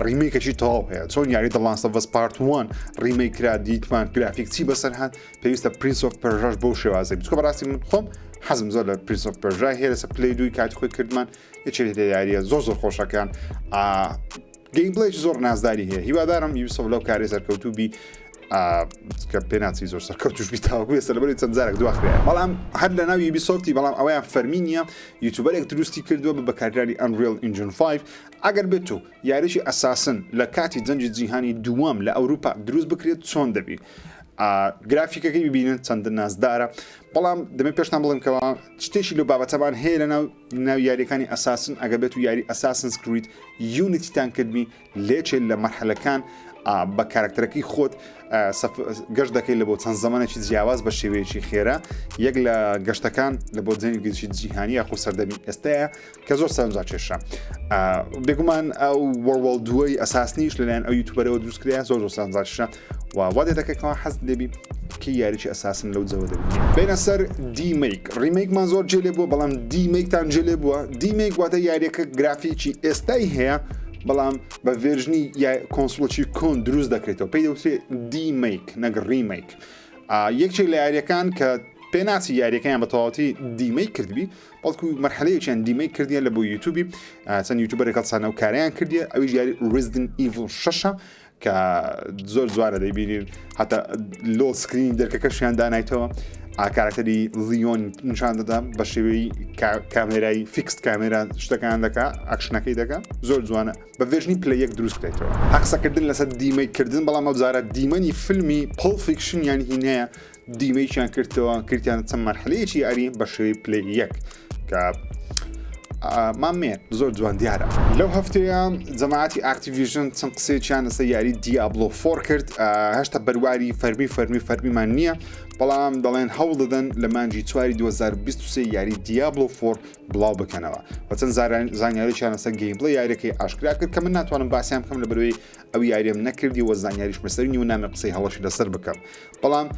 remake ێکی تەواو هەیە چۆن یاری The Last of Us Part 1 remake کرا دیتمان گرافیک چی بەسەر هات پێویستە Prince of Persia ش بەو شێوازە بچکە بەڕاستی من خۆم حەزم زۆر لە Prince of Persia هەیە لەسەر Play دووی کاتی خۆی کردمان یەکێک لە یاریە زۆر زۆر خۆشەکان gameplay ێکی زۆر نازداری هەیە هیوادارم Ubisoft لەو کاری سەرکەوتوو بی کە پێناچی زۆر سەرکەوتوش بی تاوەکو ئێستا لەبەری چەند جارێک دواخرێ بەڵام هەر لە ناو Ubisoft ی بەڵام ئەویان فەرمی نییە YouTuber ێک دروستی کردووە بە بەکارهێنانی Unreal Engine 5 ئەگەر بێت و یاریی Assassin لە کاتی جەنگی جیهانی دووەم لە ئەوروپا دروست بکرێت چۆن دەبی گرافیکەکەی ببینن چەندە نازدارە بەڵام دەمێ پێشتان بڵێم کەەوە شتێکی لەو بابەتەمان هەیە لە ناو ناو یاریەکانی Assassin ئەگە بێت و یاری Assassin's Creed Unity تان کردبی لێچێ لە مەرحەلەکان بە کارکتەرەکەی خۆت گەشت دەکەی لە بۆ چەند زمانێکی جیاواز بە شێوەیەکی خێرا یەک لە گەشتەکان لە بۆ جەنگێکی جیهانی یاخۆ سەردەمی ئێستاە کە زۆر سەرنجڕاکێشە بێگومان ئەو وەڵوەڵ دووەی Assassin یش لەلایەن ئەو YouTuber ەوە دروستکرا زۆر زۆر سەرنجڕاکێشە و وا دێتەکەکەەوە حەز لێبی کە یاریی Assassin لەو جەوە دەبی بینە سەر demake remake مان زۆر جێ لێ بووە بەڵام demake تان جێ لێ بووە demake واتە یاریەکە گرافیکی ئێستای هەیە بەڵام بە version ی console ێکی کۆن دروست دەکرێتەوە پێی دەوترێت demake نەک remake یەکێک لە یاریەکان کە پێناچی یاریەکەیان بە تەواوەتی demake کردبی بەڵکو مەرحەلەیەکیان demake کردیە لە بۆ یوتوبی چەند YouTuber ێک هەڵسانە و کاریان کردیە ئەویش یاری Resident Evil شەشە کە زۆر جوانە دەیبینین هەتا لۆ screen ی دەرکەکەشیان دانایتەوە کارکتەری لیۆن نیشان دەدا بە شێوەی کامێرای fixed camera شتەکان دەکا ئەکشنەکەی دەکا زۆر جوانە بە version ی Play یەک دروست کرێتەوە قسەکردن لەسەر demake کردن بەڵام ئەو جارە دیمەنی فیلمی Pulp Fiction یان هینەیە demake یان کردەوە کردیان چەند مەرحلەیەکی یاری بە شێوەی Play یەک کە مامێ زۆر جوان دیارە لەو هەفتەیە جەماعەتی Activision چەند قسەیەکیان لەسەر یاری Diablo four کرد هێشتا بەرواری فەرمی فەرمی فەرمیمان نییە بەڵام دەڵێن هەوڵ دەدەن لە مانگی چواری 2023 یاری Diablo four بڵاو بکەنەوە و چەند زانیارییان لەسەر gameplay یاریەکەی ئاشکرا کرد کە من ناتوانم باسیان بکەم لە بەروی ئەو یاریەم نەکردی وە زانیاریش لەسەر نیە و نامێ قسەی هەڵەشی لەسەر بکەم بەڵام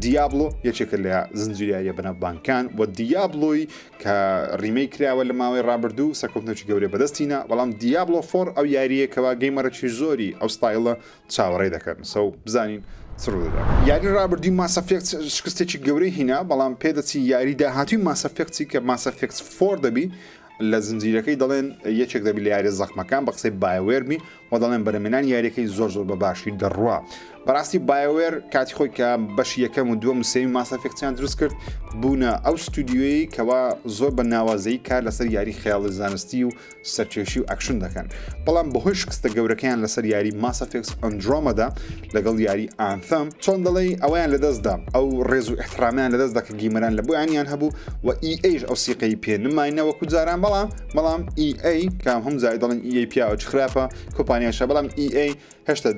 Diablo یەکێکە لە زنجیرە یاریە بەناوبانگەکان و Diablo ی کە remake کراوە لە ماوەی. ڕابردوو سەرکەوتنێکی گەورەی بەدەستینا، بەڵام Diablo four ئەو یارییە کەوا gamer ێکی زۆری ئەو style ە چاوەڕێی دەکەن so بزانین چ ڕوودەدا. یاری ڕابردووی Mass Effect شکستێکی گەورەی هینا، بەڵام پێدەچی یاری داهاتووی Mass Effect ی کە Mass Effect four دەبی لە زنجیرەکەی دەڵێن یەکێک دەبی لە یاریە زەخمەکان بە قسەی BioWare بی و دەڵێن بەرەمێنانی یاریەکەی زۆر زۆر بە باشی دەڕوا. بەڕاستی BioWare کاتی خۆی کە بەشی یەکەم و دووەم و سێمی Mass Effect یان دروست کرد بوونە ئەو ستودیۆیی کەوا زۆر بە ناوازەی کار لەسەر یاری خەیاڵی زانستی و سەرکێشی و ئەکشن دەکەن بەڵام بەهۆی شکستە گەورەکەیان لەسەر یاری Mass Effect Andromeda لەگەڵ یاری Anthem چۆن دەڵێی ئەویان لەدەستدا ئەو ڕێز و احترامیان لەدەستدا کە gamer ان لە بۆیانیان هەبوو و EA ش ئەو سیقەی پێ نماینە وەکو جاران بەڵام بەڵام EA کام هەم جای دەڵێن EA پیاوە خراپە کۆمپانیاشە بەڵام EA هێشتا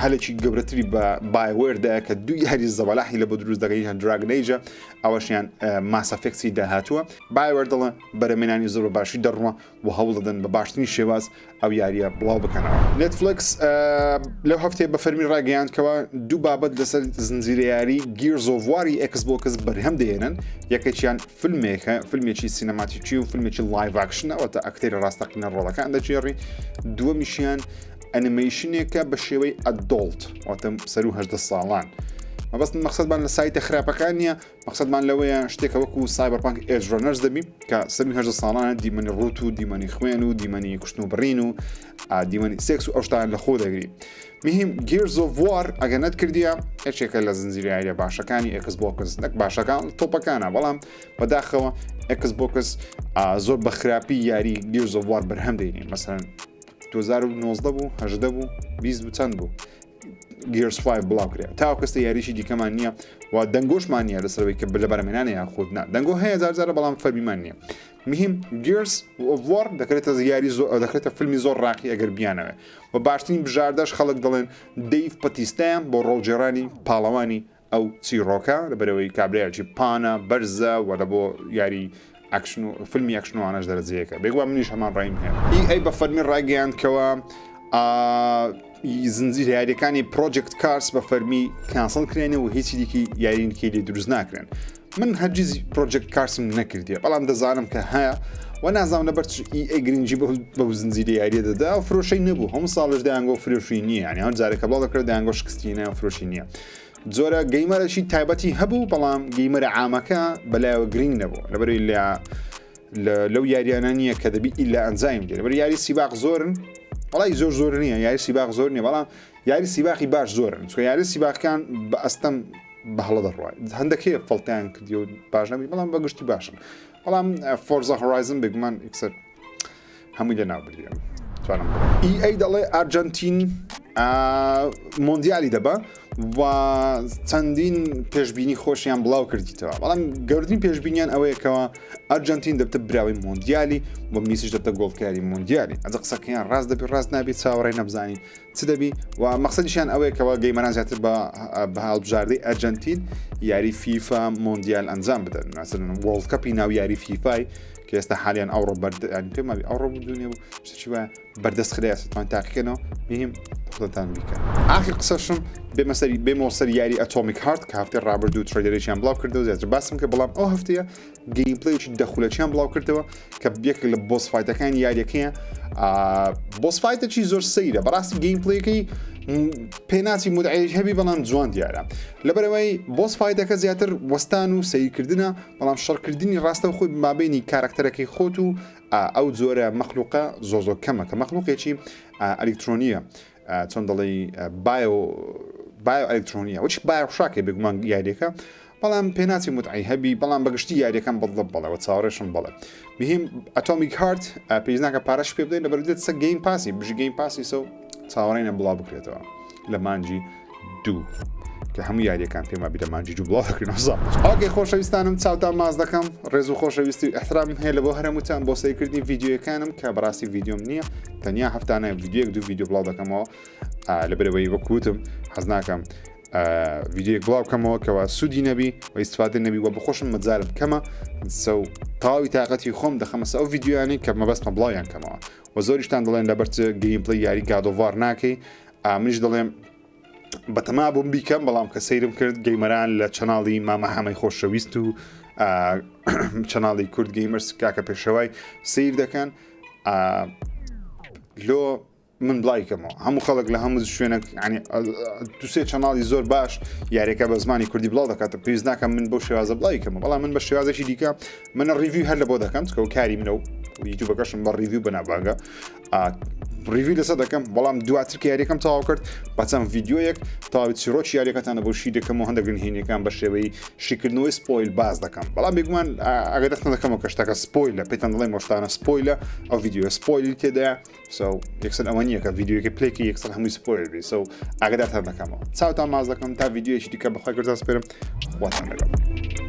هەلێکی گەورەتری بە BioWare دایە کە دوو یاری زەبەلاحی لە بۆ دروست دەکەن یان Dragon Age ە ئەوەشیان Mass Effect ی داهاتووە. BioWare دەڵێ بەرەمێنانی زۆر بە باشی دەڕوا و هەوڵ دەدەن بە باشترین شێواز ئەو یاریە بڵاو بکەنەوە. Netflix لەو هەفتەیە بە فەرمی ڕاگەیاند کەوا دوو بابەت لەسەر زنجیرە یاری Gears of War ی Xbox بەرهەم دەهێنن، یەکێکیان فیلمێکە، فیلمێکی سینەماتیکی و فیلمێکی live action ە، واتە ئەکتەری ڕاستەقینە ڕۆڵەکان دەگێڕی، دووەمیشیان ئەنیمەیشنێکە بە شێوەی adult واتە سەرو 18 ساڵان مەبەست مەقسەدمان لە سایتە خراپەکان نییە مەقسەدمان لەوەیە شتێکە وەکو Cyberpunk Edgerunners دەبی کە سەروی 18 ساڵانە دیمەنی ڕوت و دیمەنی خوێن و دیمەنی کوشتن و بڕین و دیمەنی سێکس و ئەو شتان لە خۆ دەگری مهم Gears of War ئەگەر نەتکردیە یەکێکە لە زنجیرە یاریە باشەکانی Xbox نەک باشەکان تۆپەکانە بەڵام بەداخەوە Xbox زۆر بە خراپی یاری Gears of War بەرهەم دێنی مەسەن 2019 بوو 18 بوو 20 بوو چەند بوو Gears 5 بڵاو کرا تاو کەستە یاریشی دیکەمان نییە و دەنگۆشمان نییە لەسەرەوەی کە لە بەرەمێنانە یان خود نا دەنگۆ هەیە جارجارە بەڵام فەرمیمان نییە مهم Gears of War دەکرێتە یاری زۆر دەکرێتە فیلمی زۆر ڕاقی ئەگەر بیانەوێ و باشترین بژاردەش خەڵک دەڵێن دەیڤ پەتیستایان بۆ ڕۆڵگێڕانی پاڵەوانی ئەو چیڕۆکە لەبەرەوەی کابرایەکی پانە بەرزە و لە بۆ یاری ئەکشن و فیلمی ئەکشنوانەش دەرەجەیەکە بێگومان منیش هەمان ڕایم هەیە EA بە فەرمی ڕایگەیاند کەوا زنجیر یاریەکانی Project Cars بە فەرمی cancel کرێن و هیچی دیکی یارینکی لێ دروست ناکرێن من هەرگیز Project Cars م نەکردیە بەڵام دەزانم کە هەیە و نازانم لەبەر چ EA گرنگی بەو زنجیرە یاریە دەدا و فرۆشەی نەبوو هەموو ساڵش دەیانگۆ فرۆشی نییە یانی هەر جارێکە بڵاو دەکرێت دەیانگۆ شکستی نایە و فرۆشی نییە جۆرە gamer ێکی تایبەتی هەبوو بەڵام gamer ە عامەکە بەلایەوە گرنگ نەبوو لەبەرەوەی لە لەو یاریانە نییە کە دەبی ئیلا ئەنجامی بدەێت لەبەر یاری سیباق زۆرن وڵی زۆر زۆر نییە یاری سیباق زۆر نییە بەڵام یاری سیباقی باش زۆرن چونکە یاری سیباقەکان بە ئەستەم بە هەڵە دەڕوای هەندێک هەیە فڵتیان کردی و باش نەبی بەڵام بە گشتی باشن بەڵام Forza Horizon بێگومان یەکسەر هەمووی لەناو بردیان توانم EA دەڵێ ئەرجەنتین مۆندیالی دەبە و چەندین پێشبینی خۆشیان بڵاو کردیتەوە بەڵام گەورترین پێشبینیان ئەوەیەکەوە ئەرجەنتین دەبتە براوەی مۆندیالی و میسیش دەبتە گۆڵکاری مۆندیالی ئەجە قسەکەیان ڕاست دەبی ڕاست نابێت چاوەڕێ نەبزانین چ دەبی و مەقسەدیشیان ئەوەیە کەوا gamer ان زیاتر بە بە هەڵبژاردەی ئەرجەنتین یاری فیفا مۆندیال ئەنجام بدەن مەسەلەن World Cup ی ناو یاری فیفای کە ئێستا حالیان ئەوڕۆ بەرد ینی پێم وابی ئەوڕۆ بوو دونێ بوو شتێکی وایە بەردەست خرایە ستوان تاقیکەنەوە مهم خۆتان بیکەن ئاخر قسەشم بێمە سەری بێمەوە سەر یاری Atomic Heart کە هەفتەی ڕابردوو trailer ێکیان بڵاو کردەوە زیاتر باسم کرد بەڵام ئەو هەفتەیە gameplay ێکی دە خولەکیان بڵاو کردەوە کە یەکێک لە boss fight ەکانی یاریەکەیە boss fight ێکی زۆر سەیرە بەڕاستی gameplay ەکەی پێناچی مودعی هەبی بەڵام جوان دیارە لەبەرەوەی boss fight ەکە زیاتر وەستان و سەیرکردنە بەڵام شەڕکردنی ڕاستە خۆی مابینی کارکتەرەکەی خۆت و ئەو جۆرە مەخلوقە زۆر زۆر کەمە کە مەخلوقێکی ئەلیکترۆنیە چۆن دەڵێی bio bio ئەلکترۆنیە وچ BioShock ێ بێگومان یاریەکە بەڵام پێناچی متعی هەبی بەڵام بەگشتی یاریەکان بەڵدە بەڵێ چاوەڕێشم بەڵێ مهم Atomic Heart پێویست ناکە پارەش پێ بدەین لەبەر دێت سە Game Pass ی بژی Game Pass ی so چاوەڕێنە بڵاو بکرێتەوە لە مانجی دوو کە هەموو یاریەکان پێما بی لە مانجی دوو بڵاو دەکرێنەوە زاڵ okay خۆشەویستانم چاوتان ماچ دەکەم ڕێز و خۆشەویستی و احترامم هەیە لە بۆ هەرەموتان بۆ سەیرکردنی ڤیدیۆیەکانم کە بەڕاستی ڤیدیۆم نییە تەنیا هەفتانە ڤیدیۆیەک دوو ڤیدیۆ بڵاو دەکەمەوە لەبەرەوەی وەکوتم حەز ناکەم ڤیدیۆیەک بڵاو بکەمەوە کەوا سوودی نەبی و ئیسفادە نەبی و بخۆشم مەجالم کەمە so تەواوی تاقەتی خۆم دەخەمە سەر ئەو ڤیدیۆیانەی کە مەبەستمە بڵاویان کەمەوە و زۆریشتان دەڵێن لەبەر چ gameplay یاری God of War ناکەی منیش دەڵێم. بەتەما بووم بیکەم بەڵام کە سەیرم کرد gamer ان لە channel ی مامە حەمەی خۆشەویست و channel ی کورد Gamers کاکە پێشەوای سیر دەکەن لۆ من بڵای کەمەوە هەموو خەڵک لە هەموو شوێنێک ینی دوسێ channel ی زۆر باش یاریەکە بە زمانی کوردی بڵاو دەکاتە پێویست ناکەم من بۆ شێوازە بڵای کەمە بەڵام من بە شێوازێکی دیکە من review هەر لە بۆ دەکەم چکە و کاری منە و یوتیوبەکەشم بە review بەنابانگە review لەسەر دەکەم بەڵام دواتر کە یاریەکەم تەواو کرد بە چەند ڤیدیۆیەک تەواوی چیرۆکی یاریەکەتانە بۆ شی دەکەم و هەندێک نهێنیەکان بە شێوەی شیکردنەوەی spoil باز دەکەم بەڵام بێگومان ئەگەر دەست دەکەمەوە کە شتەکە spoil ە پێتان دەڵێم شتانە spoil ە ئەو ڤیدیۆ spoil ی تێدایە so یەکسەر ئەوە نییە کە ڤیدیۆیەکە play کی یەکسەر هەمووی spoil بی so ئاگدارتان دەکەمەوە چاوتان ماز دەکەم تا ڤیدیۆیەکی دیکە بەخوای گەورەتان سپێرم خواتان لەگەڵ.